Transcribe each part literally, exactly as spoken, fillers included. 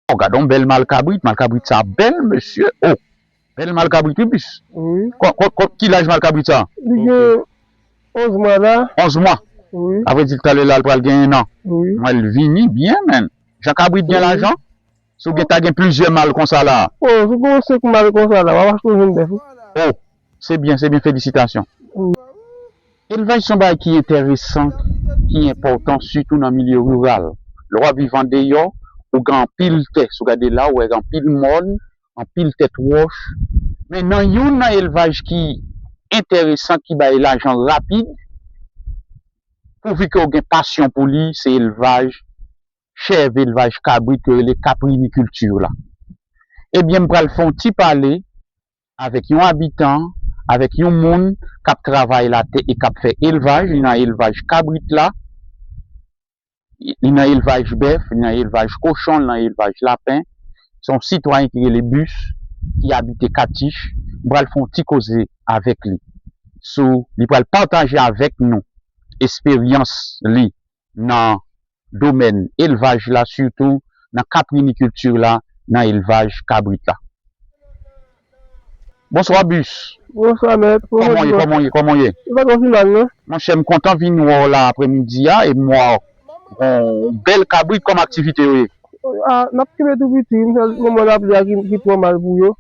Oh, gade yon bèl mal kabrit. Mal kabrit sa bèl, mesye. Oh, bèl mal kabrit, wi, Bis. Wi. Kon, kon, kon, ki laj mal kabrit sa? Li gen onz mwa la. Onz mwa? Wi. Sa vle di talè la, l pral gen en an. Wi. Mwen, l vini byen, men. Jan kabrit gen lajan? Si w gen, ta gen plizyè mal konsa la. Oh, si w gen senk mal konsa la, w ap achte yon jenn bèf, wi. Oh, se byen, se byen, felisitasyon. Wi. Elvaj se yon bagay ki enteresan, ki enpòtan, sitou nan milye riral. Lè w ap viv andeyò, ou gen anpil tè. Si w gade la, ou wè gen anpil mòn, anpil tèt wòch. Men nan youn nan elvaj ki enteresan, ki bay lajan rapid, pouvi ke w gen pasyon pou li, se elvaj chèv, elvaj kabrit, yo rele kaprinikilti la. Ebyen, m pral fè yon ti pale avèk yon abitan, avèk yon moun k ap travay latè e k ap fè elvaj, li nan elvaj kabrit la, li nan elvaj bèf, li nan elvaj kochon, li nan elvaj lapen. Se yon sitwayen ki rele Bis, ki abite Katich. M pral fè yon ti koze avèk li. Sou, li pral pataje avèk nou esperyans li nan domèn elvaj la, sitou nan kaprinikilti la, nan elvaj kabrit la. Bonswa, Bis. Bonswa, mèt. Kòman w ye? Kòman w ye? Kòman w ye? Mwen pa twò pi mal, non. Monchè, m kontan vin wè w la aprèmidi a, e m wè w yon bèl kabrit. Kòman aktivite yo ye? Ah, n ap kenbe tou piti, m fè moman lapli a ki, ki twò mal pou yo.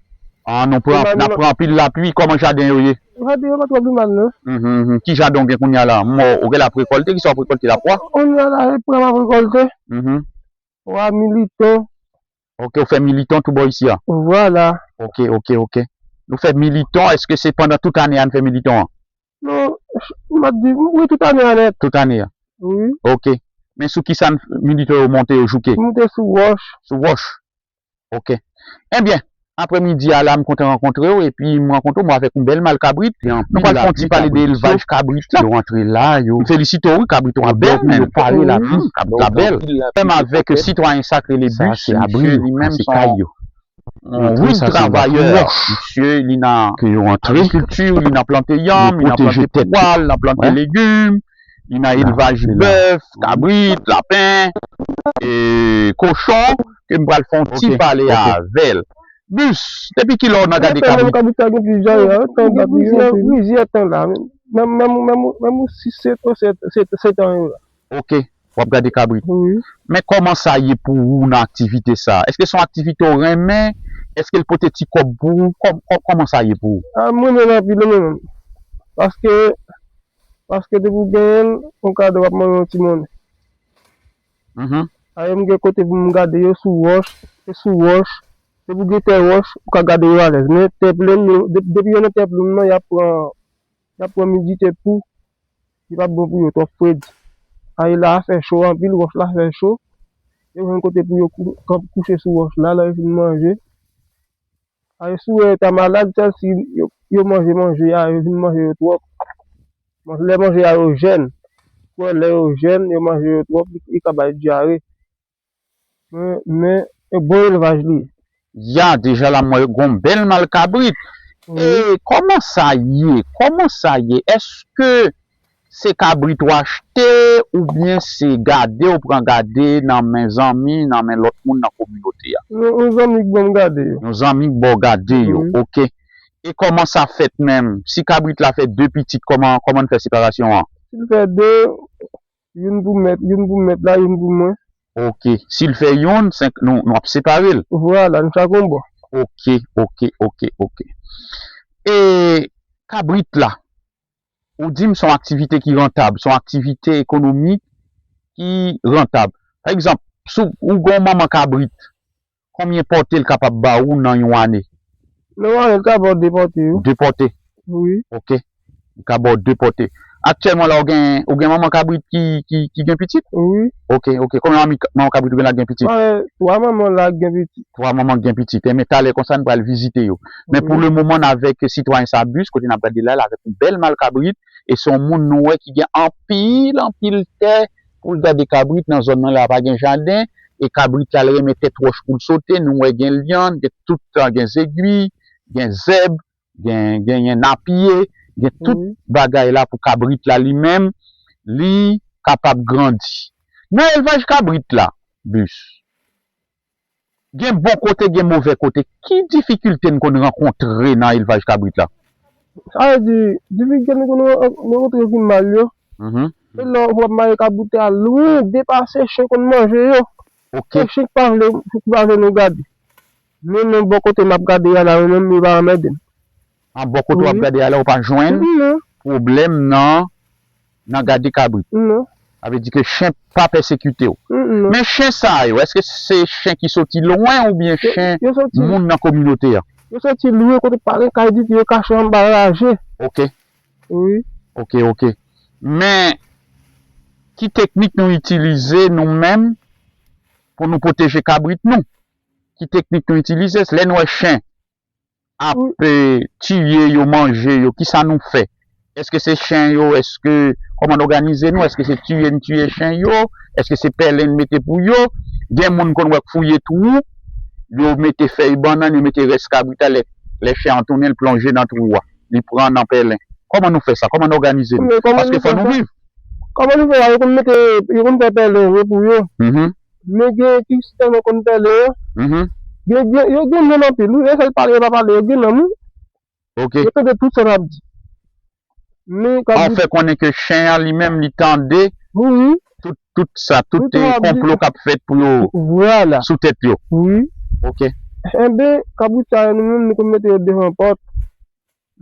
Ah, nou pran, n ap pran anpil lapli. Kòman jaden yo ye? Jaden yo pa twò pi mal, non. Mhm, mhm. Ki jaden w gen kounye a la? M wè w gen l ap rekòlte, kisa w ap rekòlte la, pwa? Kounye a la, e pwa m ap rekòlte. Mhm. Pwa, militon. Ok, ou fè militon tou bò isi a? Vwala. Ok, ok, ok. Ou fè militon, èske se pandan tout ane a n fè militon an? Non, m ap di, wi, tout ane a nèt. Tout ane a? Wi. Ok. Men sou kisa n, militon yo monte, yo jouke? Monte sou wòch. Sou wòch. Ok. Ebyen, aprèmidi a la, m kontan rankontre w, epi m rankontre w, mwen avèk yon bèl mal kabrit. Nou pral fè yon ti pale de elvaj kabrit la. Yo antre la, yo. M felisite w, wi, kabrit ou an bèl, men. Yo pare la, kabrit la bèl. Menm avèk sitwayen sa k rele Bis, misye li menm se yon real travayè. Misye, li nan agrikilti, li nan plante yanm, li nan plante pwa, li nan plante legim, li nan elvaj bèf, kabrit, lapen, e kochon, ke m pral fè yon ti pale avè l. Bis, depi kilè w nan gade kabrit? Kabrit la gen plizyè, gen plizyè, plizyè tan la. Menm, menm, menm, menm yon sis, sèt, sèt, sèt, sèt an yo la. Ok. W ap gade kabrit. Wi. Men kòman sa ye pou ou nan aktivite sa? Èske se yon aktivite w renmen? Èske l pote ti kòb pou ou? Kò-, kò-, kòman sa ye pou ou? Ah, m renmen l anpil, wi, mwen menm. Paske, paske depi w genyen l, yon kadò w ap mande yon ti monnen. Mhm. Ayè, m gen kote pou m gade yo sou wòch, e sou wòch. Depi w gen tè wòch, ou ka gade yo alèz. Men tè plenn yo, de-, depi yo nan tè plenn nan, y ap pran, y ap pran imidite tou. Li p ap bon pou yo twòp fredi. Ayè la fè cho anpil, wòch la fè cho. Yo jwenn kote pou yo kou-, kanp-, kouche sou wòch la, lè yo fin manje. Ayè si w wè yo ta malad, sèl si yo, yo manje manje a, yo vin manje yo twòp. Bon, lè manje a yo jèn. Ou wè lè yo jèn, yo manje yo twòp, li, li ka bay dyare. Men, men, e bon elvaj li ye. Ya, deja la, mwen gon bèl mal kabrit. Wi. E kòman sa ye? Kòman sa ye? Èske se kabrit w achte oubyen se gade w pran gade nan men zanmi, nan men lòt moun nan kominote a? Yon, yon zanmi k ban m gade yo. Yon zanmi k ba w gade yo, wi. Ok. E kòman sa fèt menm? Si kabrit la fè de pitit, kòman, kòman n fè separasyon an? Si l fè de, youn pou mèt, youn pou mèt la, youn pou mwen. Ok. Si l fè youn, senk, nou, nou ap separe l. Vwala, nou chak yon bò. Ok, ok, ok, ok. E kabrit la, ou di m se yon aktivite ki rantab, se yon aktivite ekonomik ki rantab. Pa egzanp, si w, ou gen yon manman kabrit, konbyen pòte l kapab ba ou nan yon ane? Nan yon ane, l ka ba w de pòte, wi. De pòte? Wi. Ok. Li ka ba w de pòte. Aktyèlman la, ou gen, ou gen manman kabrit ki, ki, ki gen pitit? Wi. Ok, ok. Konbyen manmi, manman kabrit ou gen la gen pitit? Mwen, twa manman la gen pitit. Twa manman gen pitit. Enben, talè konsa, n pral vizite yo. Men pou le moman, n avèk sitwayen sa Bis, kote n ap gade la, l avèk yon bèl mal kabrit. E se yon moun nou wè ki gen anpil, anpil tè pou l gade kabrit nan zòn nan la, pa gen jaden. E kabrit la, l renmen tèt wòch pou l sote. Nou wè gen lyann, gen tout, gen zegwi, gen zèb, gen, genyen napye, gen tout bagay la pou kabrit la li menm, li kapab grandi. Nan elvaj kabrit la, Bis, Gen bon kote, gen move kote. Ki difikilte n konn rankontre nan elvaj kabrit la? Sa vle di, difikilte nou konn rankontre yo pi mal yo, Mhm. se lè w ap mare kabrit la lwen, depase chen konn manje yo. Ok. E chen ki pa vle, ki pa vle nou gade. Men nan bò kote m ap gade a la, mwen menm, yo pa anmède m. An bò kote w ap gade a la, ou pa jwenn pwoblèm nan, nan gade kabrit. Non. Sa vle di ke chen pa pèsekite w. Non. Men chen sa yo, èske se chen ki soti lwen oubyen chen moun nan kominote a? Yo soti lwen kote pa gen kay ditou, yo kache anba raje. Ok. Wi. Ok, ok. Men, ki teknik nou itilize nou menm pou nou pwoteje kabrit nou? Ki teknik nou itilize? Lè n wè chen ap, e, tiye yo, manje yo, kisa nou fè? Èske se chen yo? Èske, kòman n òganize nou? Èske se tiye n tiye chen yo? Èske se pèlen n mete pou yo? Gen moun konn wè k fouye twou, yo mete fèy bannann, yo mete rès kabrit la, lè, lè chen an tounen, l plonje nan twou a. Li pran nan pèlen. Kòman nou fè sa? Kòman n òganize nou? Paske fò nou viv. Kòman nou fè la? Yo konn mete, yo konn fè pèlen yo pou yo. Mhm. Men gen ki sitèlman konn pèlen yo. Mhm. Gen, gen, yo gen nanm anpil, wi. E fè l pale, yo pa pale, yo gen nanm, wi. Ok. Yo tande tout sa n ap di. Men, an fè konnen ke chen an li menm, li tande tout, tout sa, tout, e, konplo k ap fèt pou yo sou tèt yo. Wi. Ok. Enben, kabrit sa yo, nou menm, nou konn mete yo devan pòt.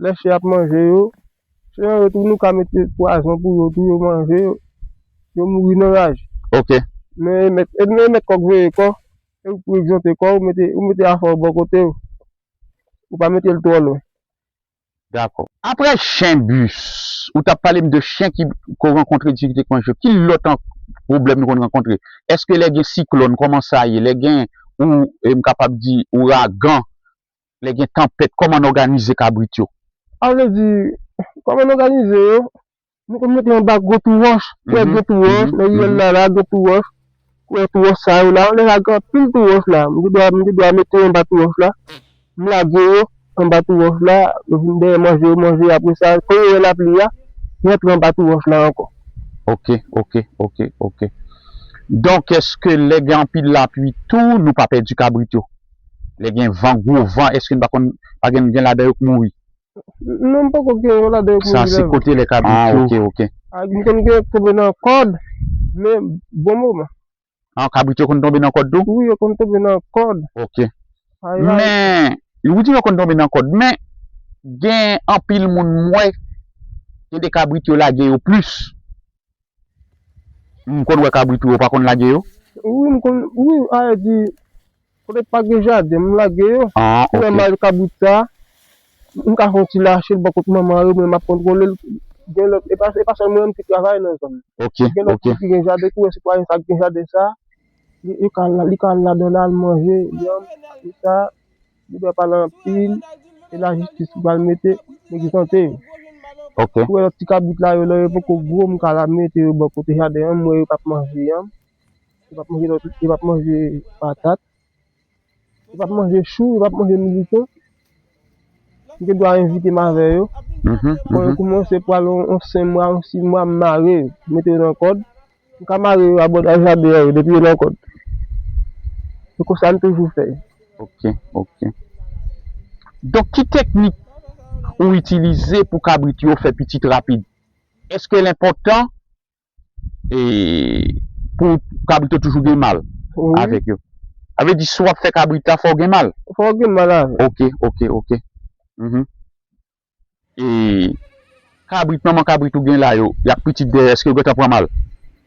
Lè chen ap manje yo, chen an yo tou, nou ka mete pwazon pou yo tou, yo manje yo, yo mouri nan raje. Ok. Men e mèt, e men e mèt kò k veye kò, e ou pou egzante kò, ou mete, ou mete afè w bò kote w. Ou pa mete l twò lwen. Dakò. Apre chen bis, ou t ap pale m de chen ki, ke w rankontre difikilte k manje yo. Ki lòt an, pwoblèm nou konn rankontre? Èske lè gen siklòn, kòman sa ye? Lè gen, ou, e m kapab di, ouragan, lè gen tanpèt, kòman n òganize kabrit yo? Sa vle di, kòman n òganize yo? Nou konn mete anba gwo tou wòch, kouvè gwo tou wòch, nan riyèl la, la, gwo tou wòch, kouvè tou wòch sa yo la, lè sa gen anpil tou wòch la, m gen dwa, m gen dwa mete yo anba tou wòch la, m lage yo anba tou wòch la, yo vin dèyè manje, yo manje, apre sa, kon yo wè lapli a, yo antre anba tou wòch la ankò. Ok, ok, ok, ok. Donk, èske lè gen anpil lapli tou, nou pa pèdi kabrit yo? Lè gen van, gwo van, èske n pa konn, pa gen, gen ladan yo k mouri? Non, m poko gen yon ladan yo k mouri. Sa se kote lè kabrit yo. Ah, ok, ok. Ah, m konn gen yo k tonbe nan kòd, men bon moman. Ah, kabrit yo konn tonbe nan kòd tou? Wi, yo konn tonbe nan kòd. Ok. Men, ou di yo konn tonbe nan kòd, men gen anpil moun m wè, gen de kabrit yo lage yo plis. M konn wè kabrit tou, ou pa konn lage yo? Wi, m konn, wi, a vle di, kote k pa gen jaden, m lage yo. Ah, ok. Lè m al kabrit sa, m ka fè yon ti lache l bò kot manman yo, men m ap kontwole l. Gen lòt, e pa, e pa sèl mwen menm ki travay nan zòn nan. Ok, ok. Gen lòt moun ki gen jaden tou, e sitwayen sa k gen jaden sa, li, li ka al, li ka al ladan l al manje, yanm, tout sa. Li dwe pale anpil, e lajistis ki pral mete, egzante yo. Ok. Ou wè lòt ti kabrit la yo, lè yo poko gwo, m ka la mete yo bò kote jaden an, m wè yo p ap manje yanm, yo p ap manje lòt, yo p ap manje patat, yo p ap manje chou, yo p ap manje militon. M gen dwa envite m avè yo. Mhm, mhm. Bon, yo koumanse pral yon, yon senk mwa, yon sis mwa, m mare yo, mete yo nan kòd. M ka mare yo abòda jaden an wi, depi yo nan kòd. Se konsa n toujou fè. Ok, ok. Donk, ki teknik ou itilize pou kabrit yo fè pitit rapid? Èske l enpòtan, e, pou kabrit yo toujou gen mal avèk yo? Sa vle di, si w ap fè kabrit la, fò w gen mal? Fò w gen mal avè l. Ok, ok, ok. Mhm. E kabrit, manman kabrit ou gen la yo, y ak pitit dèyè, èske yo gentan pran mal?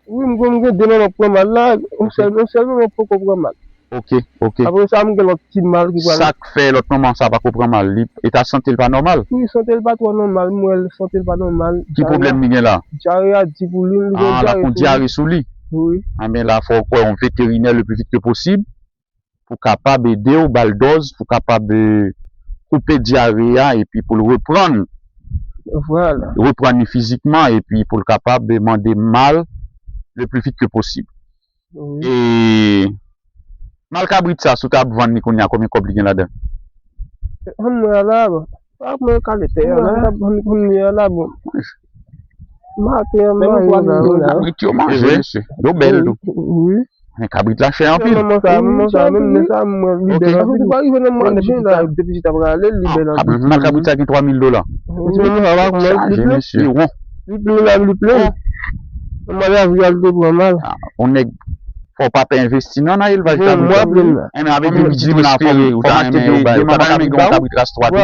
Wi, m gen, m gen de manman k pran mal la, yon sèl, yon sèl manman poko pran mal. Ok, ok. Apre sa, m gen lòt ti mal ki pral. Sa k fè lòt manman sa pako pran mal? Li, eta sante l pa nòmal? Wi, sante l pa twò nòmal, m wè l, sante l pa nòmal. Ki pwoblèm li gen la? Dyare a di pou li, li gen dyare sou li. Ah, l ap fè yon dyare sou li? Wi. Enben la, fò w kwè yon veterinè le plus vite que possible. Pou kapab ede w, ba l dòz, pou kapab, e, koupe dyare a, epi pou l reprann, reprann li fizikman, epi pou l kapab, e, mande mal le plus vite que possible. E mal kabrit sa, si w ta ap vann li kounye a, konbyen kòb li gen ladan l? Vann mwen a la, bon. Pa mwen kale tè a la. Mwen ta vann kounye a la, bon. Maten an, m mare yo la, yo la. Kabrit yo manje, mesye. Yo bèl tou. Wi. Men kabrit la chè anpil. Manman sa, manman sa, menm nèg sa, mwen li bèl anpil. Li pa rive nan mwa jen la, depi chita prale, li bèl anpil. Mal kabrit sa gen twa mil dola. Ti manman sa, pa kòman li plen. Mesye, won. Li plen la, li plen. Manman la, vi al te pran mal. On nèg, fò w pa pè envesti nan, nan elvaj kabrit la. Enben, avèk de pitit espere, ou ta renmen yon bagay, ou ta renmen gen yon kabrit ras twa tou.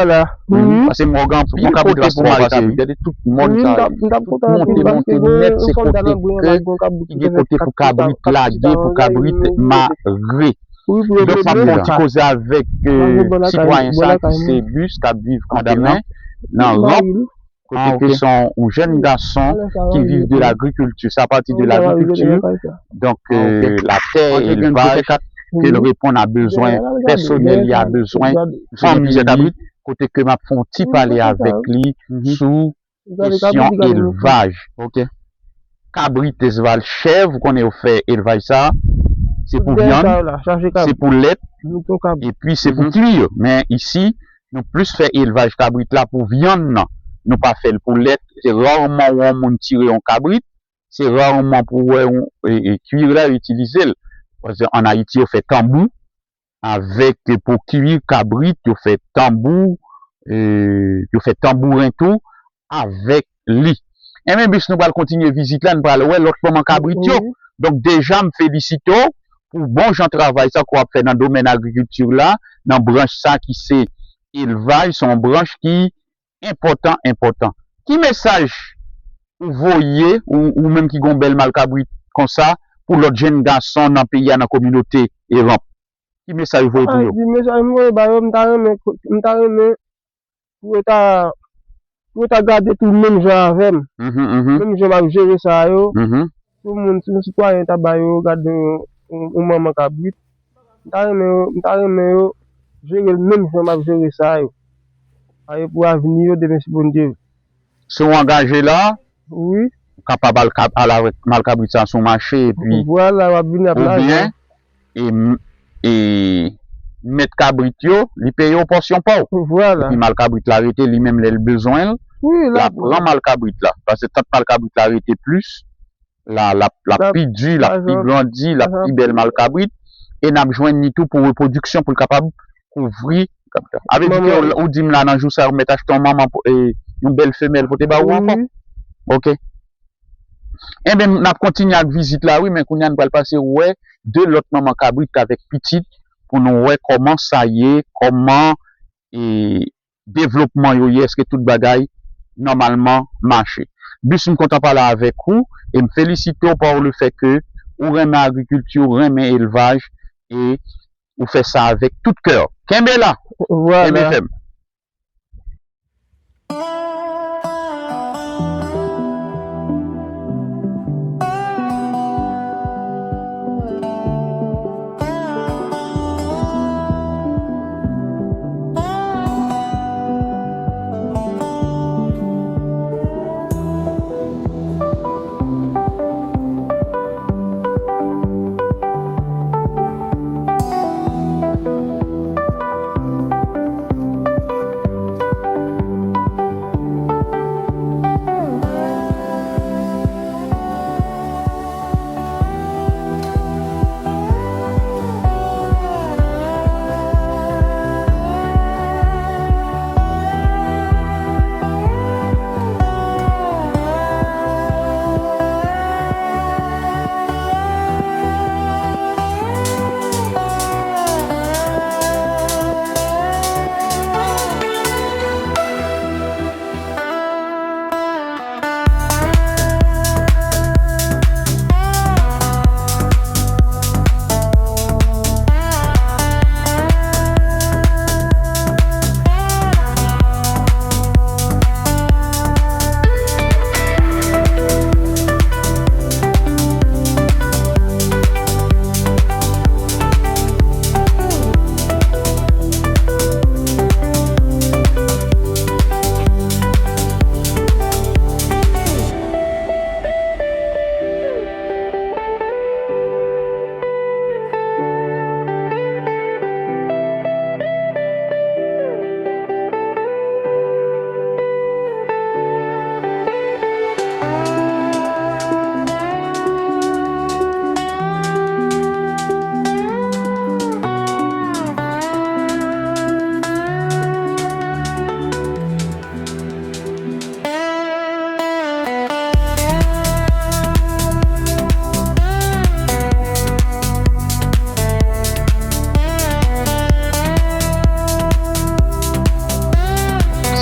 Paske mòg anpil kote pou mare kabrit. Gade tout mòn sa yo. Tout monte, monte nèt, se kote ke ki gen kote pou kabrit lage, pou kabrit mare. Donk, m ap fè yon ti koze avèk, euh, sitwayen sa ki se Bus, k ap viv Kondamnen, nan Ranp, kote ke se yon, yon jèn gason ki viv de lagrikilti. Sa pati de lagrikilti. Donk, euh, latè, elvaj, ke l reponn a bezwen pèsonèl li, a bezwen fanmi li, kote ke m ap fè yon ti pale avèk li sou kesyon elvaj. Kabrit, chèv, ou konnen yo fè elvaj sa, se pou vyann, se pou lèt, epi se pou kwi yo. Men isi, nou plis fè elvaj kabrit la pou vyann nan. Nou pa fè l pou lèt. Se raman w wè yon moun tire yon kabrit, se raman pou w wè yon, e, e, kwi la yo itilize l. Paske ann Ayiti, yo fè tanbou, avèk, pou kwi kabrit, yo fè tanbou, e, yo fè tanbouren tou avèk li. Enben, Bus, nou pral kontinye vizit la, nou pral wè lòt manman kabrit yo. Donk, deja, m felisite w pou bon jan travay sa ke w ap fè nan domèn agrikilti la, nan branch sa ki se elvaj, se yon branch ki enpòtan, enpòtan. Ki mesaj ou voye, ou, ou menm ki gen yon bèl mal kabrit konsa, pou lòt jèn gason nan peyi a, nan kominote Ranp? Ki mesaj ou voye pou yo? Ki mesaj m voye ba yo, m ta renmen, m ta renmen pou yo ta, pou yo ta gade tou menm jan avè m. Menm jan m ap jere sa yo. Si yon moun, si yon sitwayen ta ba yo gade yon, yon, yon manman kabrit, m ta renmen yo, m ta renmen yo jere l menm jan m ap jere sa yo. Sa yo pou avni yo demen si Bondye vle. Si w angaje la, wi, ou kapab al kab-, al avèk mal kabrit sa sou mache, epi vwala, w ap vini ap lajan. Oubyen, e, e mèt kabrit yo, li peye w pòsyon pa w. Vwala. Epi mal kabrit la rete, li menm lè l bezwen l, wi, l ap pran mal kabrit la. Paske tant mal kabrit la rete plis, l ap, l ap, l ap pi di, l ap pi grandi, l ap pi bèl mal kabrit. E n ap jwenn li tou pou repwodiksyon, pou l kapab kouvri. Avè di ke ou, ou di m la nan jou sa yo, ou mèt achte yon manman, e, yon bèl femèl pote ba ou ankò. Ok. Enben, n ap kontinye ak vizit la, wi, men kounye a n pral pase wè de lòt manman kabrit avèk pitit pou nou wè kòman sa ye, kòman, e, devlopman yo ye, èske tout bagay nòmalman mache. Bus, m kontan pale avèk ou e m felisite w par le fait que ou renmen agrikilti, ou renmen elvaj e ou fè sa avèk tout kè w. Kenbe la! Vwala. Kenbe fèm.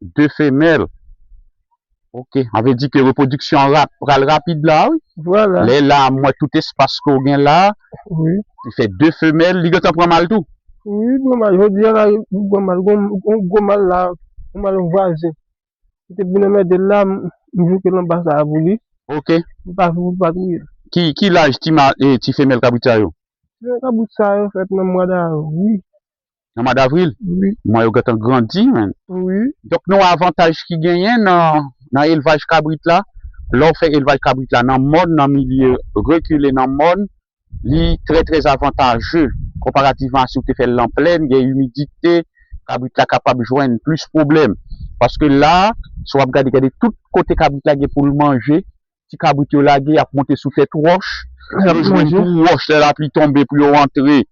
De femèl. Ok, sa vle di ke repwodiksyon an rap, pral rapid la, wi. Vwala. Lè la, m wè tout espas ke w gen la, wi, li fè de femèl, li gentan pran mal tou. Wi, pran mal. Jodi a la, li pran mal. Gon, gon gwo mal la, yon mal yon vwazen. Li te vin anmède l la, m, m jouke l anba sa a pou li. Ok. M pa, m pa touye l. Ki, ki laj ti ma, e, ti femèl kabrit sa yo? Ti femèl kabrit sa yo fèt nan mwa davril. Nan mwa davril? Wi. Mwa yo gentan grandi, menm. Wi. Donk, nou wè avantaj ki genyen nan, nan elvaj kabrit la. Lè w fè elvaj kabrit la nan mòn, nan milye rekile nan mòn, li trè, trè avantaje konparativman a si w te fè l nan plèn, gen imidite, kabrit la kapab jwenn plis pwoblèm. Paske la, si w ap gade, gade tout kote kabrit la gen pou l manje, ti kabrit yo lage, y ap monte sou tèt wòch, y ap jwenn tou wòch, lè lapli tonbe pou yo antre,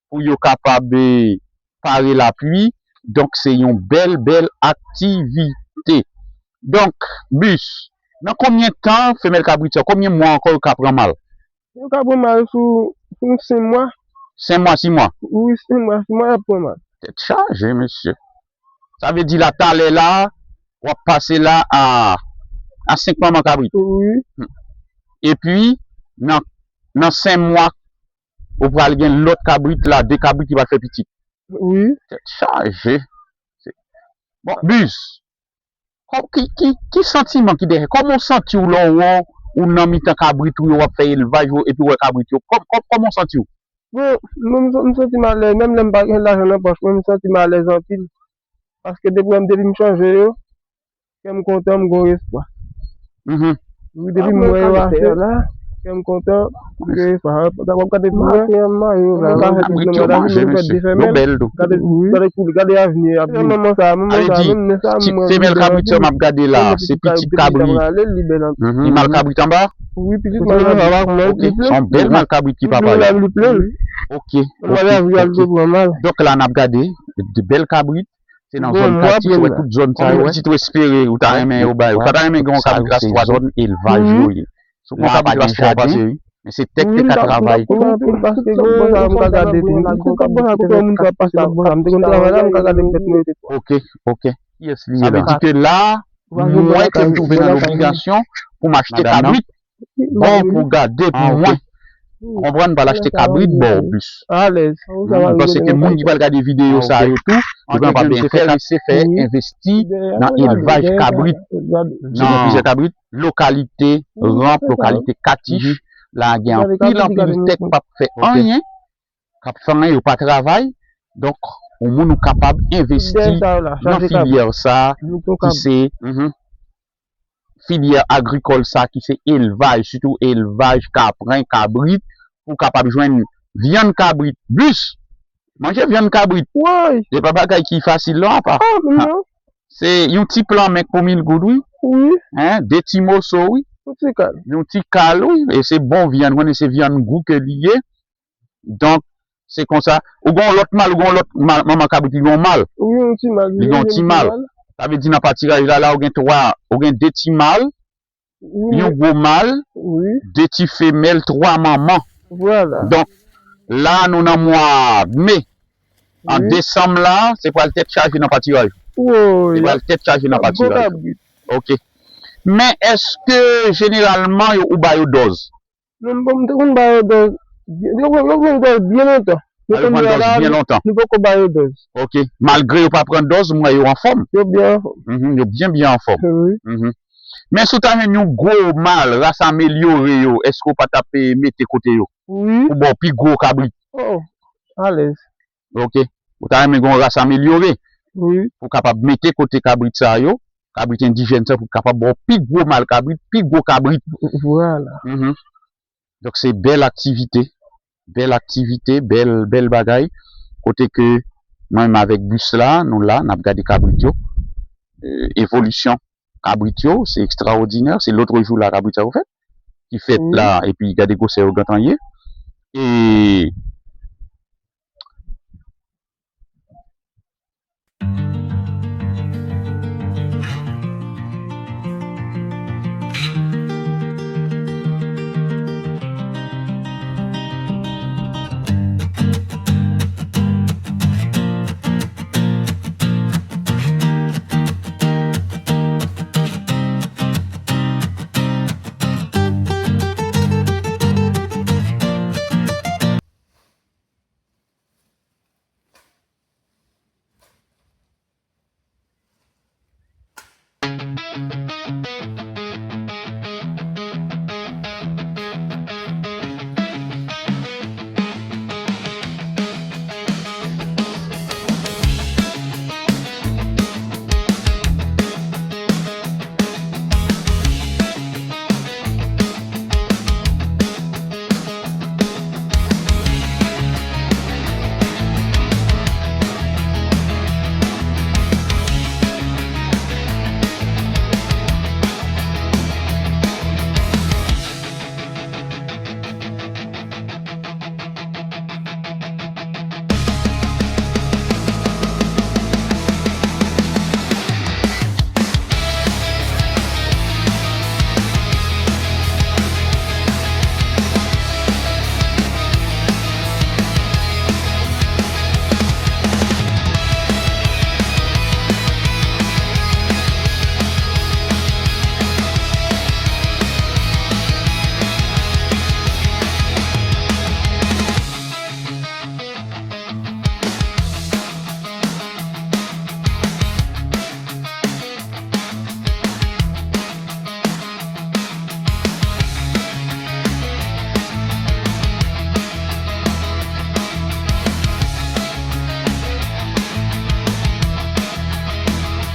pou yo kapab, e, pare lapli. Donk, se yon bèl, bèl aktivite. Donk, Bis, nan konbyen tan femèl kabrit sa, konbyen mwa ankò yo ka pran mal? Yo ka pran mal sou, sou senk mwa. Senk mwa, sis mwa? Wi, senk mwa, sis mwa, y ap pran mal. Tèt chaje, mesye. Sa vle di la, talè la, w ap pase la a, a senk manman kabrit. Wi. Epi, nan, nan senk mwa, ou pral gen lòt kabrit la, de kabrit ki pral fè pitit. Wi. Tèt chaje. Bon, Bis, kò-, ki, ki, ki santiman ki dèyè? Kòman w santi w lè w wè w nan mitan kabrit ou yo, w ap fè elvaj ou, epi w wè kabrit yo? Kò-, kò-, kòman w santi w? Bon, mwen, m, m santi m alèz, menm lè m pa gen lajan nan pòch mwen, m santi m alèz anpil. Paske depi, depi m chanje yo, kè m kontan, m gon espwa. Mhm. Wi, depi m wè yo ase, kè m kontan, m gon espwa. W ap gade pou wè. Maten an, mayo la, m ka fè tout nan manda, m fè de femèl. Yo bèl tou. Gade, gade koulè, gade avni a. Manman sa, manman sa, menm nen sa, mwen, femèl kabrit sa m ap gade la, se pitit kabrit. Mhm, mal kabrit anba? Wi, pitit mal kabrit. Ok, se yon bèl mal kabrit ki papa yo. Ok, ok, ok. Donk la, n ap gade de bèl kabrit. Se nan zòn Katich, ou wè tout zòn sa yo, wè. Si tou espere, ou ta renmen yo bay, ou ta renmen gen yon kabrit rastwa, zòn elvaj yo ye. Si w gen yon kabrit rastwa, w pase, wi. Men se tèt te ka travay tou. Ok, ok. Kiyès li ye la? Sa vle di ke la, mwen ke m twouve nan lobligasyon pou m achte kabrit. Bon, pou gade pou mwen. Konprann, m pral achte kabrit ba w plis. Alèz. M panse ke moun ki pral gade videyo sa yo tou, yo pral enterese fè envesti nan elvaj kabrit. Nan plizyè kabrit, lokalite Ranp, lokalite Katich, la gen anpil, anpil tèt k p ap fè anyen, k ap fè anyen, yo pa travay. Donk, yon moun ou kapab envesti nan filyè sa a, ki se, mhm, filyè agrikòl sa ki se elvaj, sitou elvaj kapren, kabrit, pou w kapab jwenn vyann kabrit. Bis, manje vyann kabrit. Woy! Se pa bagay ki fasil non, apa. Ah, non. Se yon ti plan menk pou mil goud, wi. Wi. Hein, de ti moso, wi. Yon ti kal. Yon ti kal, wi. E se bon vyann, ou konnen se vyann gou ke li ye. Donk, se konsa. Ou gen yon lòt mal, ou gen yon lòt mal, manman kabrit, li gen yon mal. Wi, yon ti mal. Li gen yon ti mal. Sa vle di nan patiraj la, la, ou gen twa, ou gen de ti mal, wi, yon gwo mal, wi, de ti femèl, twa manman. Vwala. Donk, la, nou nan mwa me. An, wi, desanm la, se pral tèt chaje nan patiraj. Woy. Se pral tèt chaje nan patiraj. Gwo kabrit. Ok. Men èske jeneralman yo, ou ba yo dòz? Non, bon, m te konn ba yo dòz. Yo, yo, yo pran dòz byen lontan. Ah, yo pran dòz byen lontan. Nou poko ba yo dòz. Ok. Malgre yo pa pran dòz, m wè yo anfòm. Yo byen anfòm. Mhm, yo byen, byen anfòm. Wi. Mhm. Men si w ta jwenn yon gwo mal, ras amelyore yo, èske w pa t ap, eh, mete kote yo? Wi. Pou ba w pi gwo kabrit? Oh, alèz. Ok. Ou ta renmen gen yon ras amelyore? Wi. Pou w kapab mete kote kabrit sa yo. kabrit endijèn sa pou kapab ba w pi gwo mal kabrit, pi gwo kabrit. Vwala. Mhm. Donk se bèl aktivite, bèl aktivite, bèl, bèl bagay. Kote ke mwen menm avèk bis la, nou la, n ap gade kabrit yo. Euh, evolisyon kabrit yo, se ekstraòdinè. Se lòt jou la kabrit sa yo fèt. Ki fèt la, epi gade gwosè yo gentan ye. E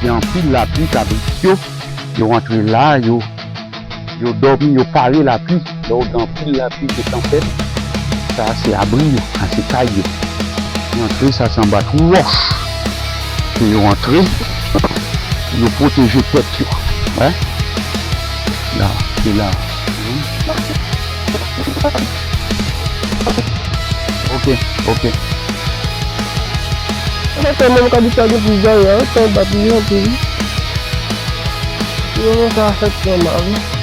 Gen anpil lapli, kabrit yo, yo rantre la, yo, yo dòmi, yo pare lapli. Lè w gen anpil lapli, gen tanpèt, sa a se abri yo, sa se kay yo. Yo antre, sa se anba twou wòch ke yo antre pou yo pwoteje tèt yo. Wè? La, se la. Ok, ok. Anfèt, menm kabrit sa gen plis dayè, tan bat li anpil. Sinon, sa fèt nòmal.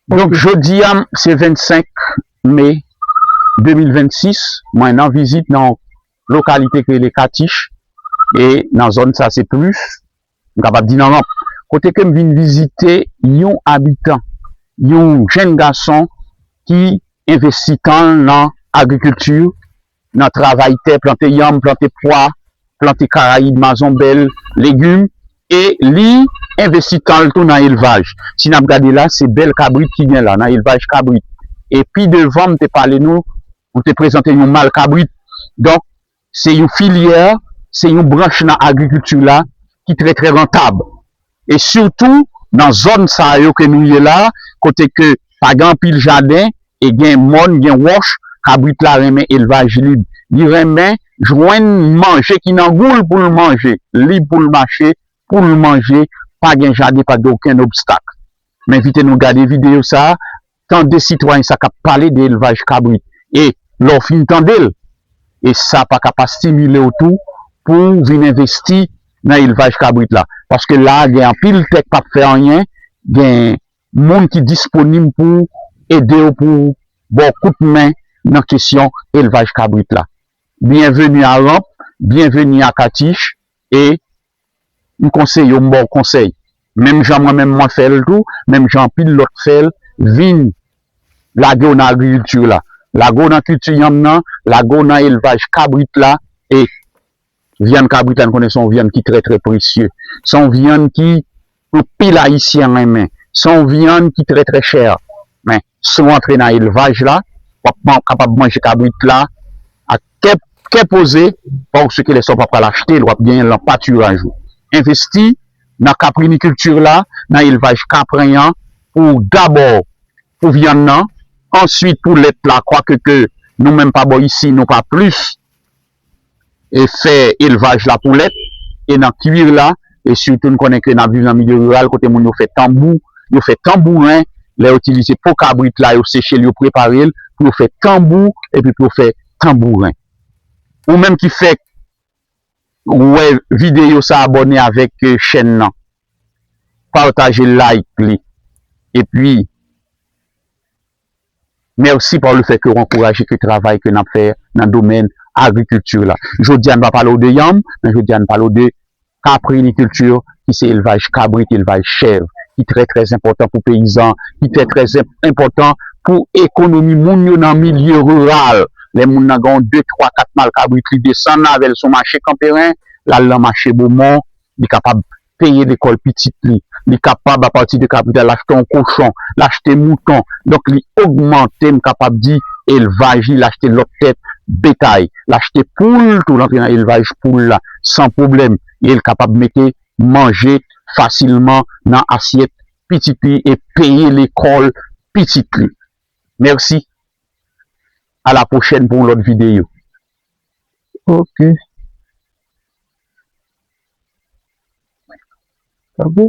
Donk, jodi a, se vennsenk me de mil vennsis, mwen nan vizit nan yon lokalite ki rele Katich, e nan zòn sa se plis, m kapab di nan Ranp, kote ke m vin vizite yon abitan, yon jèn gason ki envesti tan l nan agrikilti, nan travay tè, plante yanm, plante pwa, plante karayib, mazonbèl, legim, e li envesti tan l tou nan elvaj. Si n ap gade la, se bèl kabrit ki gen la, nan elvaj kabrit. E pi devan, m te pale nou, m te prezante yon mal kabrit. Donk, se yon filyè, se yon branch nan agrikilti la ki trè, trè rantab. E sitou, nan zòn sa yo ke nou ye la, kote ke pa gen anpil jaden, e gen mòn, gen wòch, kabrit la renmen elvaj lib. Li renmen jwenn manje ki nan gou l pou l manje, lib pou l mache, pou l manje, pa gen jaden, pa gen okenn obstak. M envite nou gade videyo sa a, tande sitwayen sa k ap pale de elvaj kabrit. E lè w fin tande l, e sa pa ka pa stimile w tou pou w vin envesti nan elvaj kabrit la. Paske la a, gen anpil tè k p ap fè anyen, gen moun ki disponib pou ede w, pou ba w kout men nan kesyon elvaj kabrit la. Byenveni a Ranp, byenveni a Katich, e m konseye w, m ba w konsèy. Menm jan mwen menm mwen fè l tou, menm jan anpil lòt fè l, vin lage w nan agrikilti la. Lage w nan kilti yanm nan, lage w nan elvaj kabrit la, e vyann kabrit la, n konnen se yon vyann ki trè, trè presye. Se yon vyann ki anpil Ayisyen renmen. Se yon vyann ki trè, trè chè. Men, si w antre nan elvaj la, w ap man-, kapab manje kabrit la ak kè, kè poze, paske lè sa w pa pral achte l, w ap genyen l nan patiraj ou. Envesti nan kaprinikilti la, nan elvaj kapren an, pou dabò pou vyann nan, answit pou lèt la, kwake ke nou menm pa bò isi, nou pa plis e fè elvaj la pou lèt, e nan kuir la, e sitou n konnen ke n ap viv nan milye riral kote moun yo fè tanbou, yo fè tanbouren, lè yo itilize po kabrit la, yo seche l, yo prepare l pou yo fè tanbou, epi pou yo fè tanbouren. Ou menm ki fèk wè videyo sa, abòne avèk, eh, chèn nan, pataje, like li, epi mèsi pa le fè ke w ankouraje ke travay ke n ap fè nan domèn agrikilti la. Jodi a, n pa pale w de yanm, men jodi a, n pale w de kaprinikilti, ki se elvaj kabrit, elvaj chèv, ki trè, trè enpòtan pou peyizan, ki trè, trè enp-, enpòtan pou ekonomi moun yo nan milye riral. Lè moun nan gen yon de, twa, kat mal kabrit, li desann avè l sou mache Kanperen, l al nan mache Bomon, li kapab peye lekòl pitit li, li kapab, apati de kabrit la, l achte yon kochon, l achte mouton. Donk, li ogmante, m kapab di, elvaj li, l achte lòt tèt betay, l achte poul tou, l antre nan elvaj poul la san pwoblèm, e l kapab mete manje fasilman nan asyèt pitit li e peye lekòl pitit li. Mèsi. A la pwochèn pou yon lòt videyo. Ok. Ok.